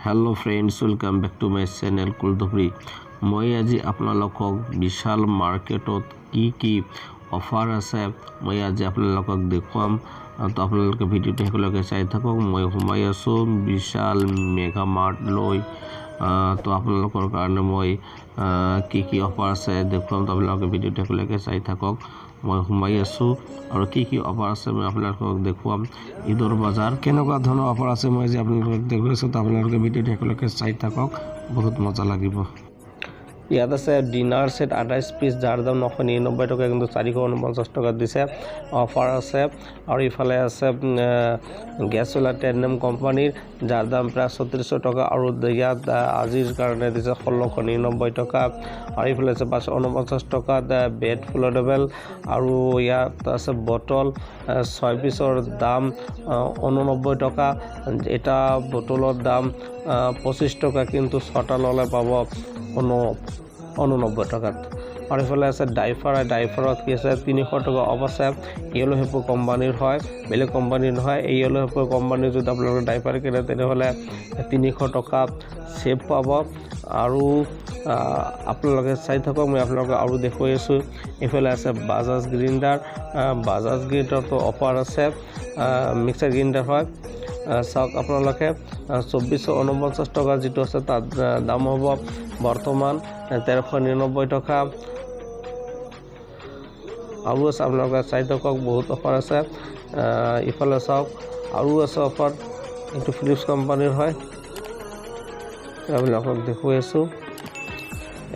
Hello friends, welcome back to my channel কুলধুবৰী। মই আজি আপোনালোকক বিশাল মাৰ্কেটত কি কি অফাৰ আছে, মই আজি আপোনালোকক দেখুৱাম। তো আপোনালোকে ভিডিঅ'টো শেষলৈকে চাই থাকক। মই সোমাই আছোঁ বিশাল মেগা মাৰ্ট লৈ। তো আপোনালোকৰ কাৰণে মই কি কি অফাৰ আছে দেখুৱাম। তো আপোনালোকে ভিডিঅ'টো শেষলৈকে চাই থাকক। মই সোমাই আছোঁ আৰু কি কি অফাৰ আছে মই আপোনালোকক দেখুৱাম। ঈদৰ বজাৰ কেনেকুৱা ধৰণৰ অফাৰ আছে, মই আজি আপোনালোকক দেখুৱাইছোঁ। তো আপোনালোকে ভিডিঅ'টো শেষলৈকে চাই থাকক, বহুত মজা লাগিব। ইয়াত আছে ডিনাৰ ছেট 28 পিচ, যাৰ দাম 999 টকা, কিন্তু 449 টকাত দিছে, অফাৰ আছে। আৰু ইফালে আছে গেছ চুলা টেণ্ডেম কোম্পানীৰ, যাৰ দাম প্ৰায় 3600 টকা, আৰু ইয়াত আজিৰ কাৰণে দিছে 1699 টকা। আৰু ইফালে আছে 549 টকাত বেড ফুলডেবল। আৰু ইয়াত আছে বটল 6 পিচৰ দাম 89 টকা। এটা বটলৰ দাম 25 টকা, কিন্তু ছটা ল'লে পাব 89 টকাত। আৰু ইফালে আছে ডাইফাৰ। ডাইফাৰত কি আছে? 300 টকা অফ আছে। য়েলো হেপো কোম্পানীৰ হয়, বেলেগ কোম্পানীৰ নহয়। এই য়েলো হেপো কোম্পানীৰ যদি আপোনালোকে ডাইফাৰ কিনে, তেনেহ'লে 300 টকা ছেভ পাব। আৰু আপোনালোকে চাই থাকক, মই আপোনালোকক আৰু দেখুৱাই আছোঁ। এইফালে আছে বাজাজ গ্ৰিণ্ডাৰ। বাজাজ গ্ৰিণ্ডাৰটো অফাৰ আছে, মিক্সাৰ গ্ৰিণ্ডাৰ হয়। চাওক আপোনালোকে, 2449 টকা যিটো আছে, তাত দাম হ'ব বৰ্তমান 1399 টকা। আৰু আছে, আপোনালোকে চাই থাকক, বহুত অফাৰ আছে। ইফালে চাওক, আৰু আছে অফাৰ। এইটো ফিলিপছ কোম্পানীৰ হয়, আপোনালোকক দেখুৱাই আছোঁ।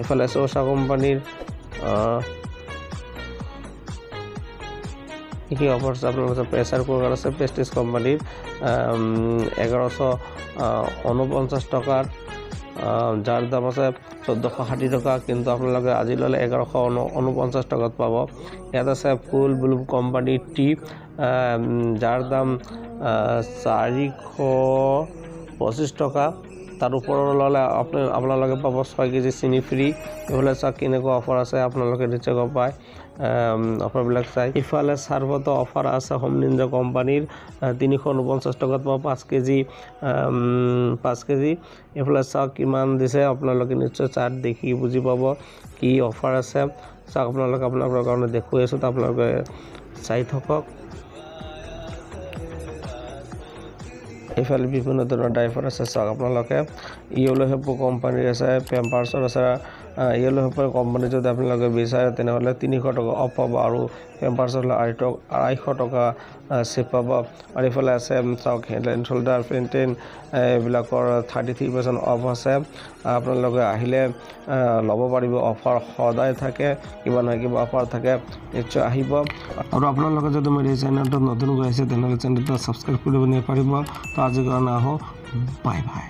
এইফালে আছে ওষা কোম্পানীৰ। কি কি অফাৰ আছে আপোনালোকৰ? প্ৰেছাৰ কুকাৰ আছে প্ৰেষ্টিজ কোম্পানীৰ 1149 টকাৰ, যাৰ দাম আছে 1460 টকা, কিন্তু আপোনালোকে আজি ল'লে 1149 টকাত পাব। ইয়াত আছে ফুল ব্লুম কোম্পানীৰ টি, যাৰ দাম 425 টকা। তাৰ ওপৰৰ ল'লে আপোনালোকে পাব 6 কেজি চেনি ফ্ৰী। এইফালে চাওক, কেনেকুৱা অফাৰ আছে, আপোনালোকে নিশ্চয় গম পায় অফাৰবিলাক চাই। ইফালে চাৰ্ফতো অফাৰ আছে হোম নিঞ্জা কোম্পানীৰ, 349 টকাত পাব 5 কেজি, 5 কেজি। এইফালে চাওক কিমান দিছে, আপোনালোকে নিশ্চয় চাৰ্ট দেখি বুজি পাব কি অফাৰ আছে। চাওক আপোনালোকে, আপোনালোকৰ কাৰণে দেখুৱাই আছোঁ, আপোনালোকে চাই থাকক। এইফালে বিভিন্ন ধৰণৰ ড্ৰাইভাৰ আছে, চাওক আপোনালোকে। য়েলো হেপো কোম্পানীৰ আছে, পেম্পাৰ্ছৰ আছে। য়েলো হেপো কোম্পানী যদি আপোনালোকে বিচাৰে, তেনেহ'লে 300 টকা অফ পাব, আৰু পেম্পাৰ্ছৰ হ'লে 250 টকা ছেভ পাব। আৰু এইফালে আছে চাওক, হেড এণ্ড শ্বল্ডাৰ, পেণ্টেন, এইবিলাকৰ 33% অফ আছে। আপোনালোকে আহিলে ল'ব পাৰিব। অফাৰ সদায় থাকে, কিবা নহয় কিবা অফাৰ থাকে, নিশ্চয় আহিব। আৰু আপোনালোকে যদি মোৰ এই চেনেলটোত নতুন গৈ আছে, তেনেহ'লে চেনেলটো ছাবস্ক্ৰাইব কৰিব পাৰিব। তো আজিৰ কাৰণে আহোঁ, বাই বাই।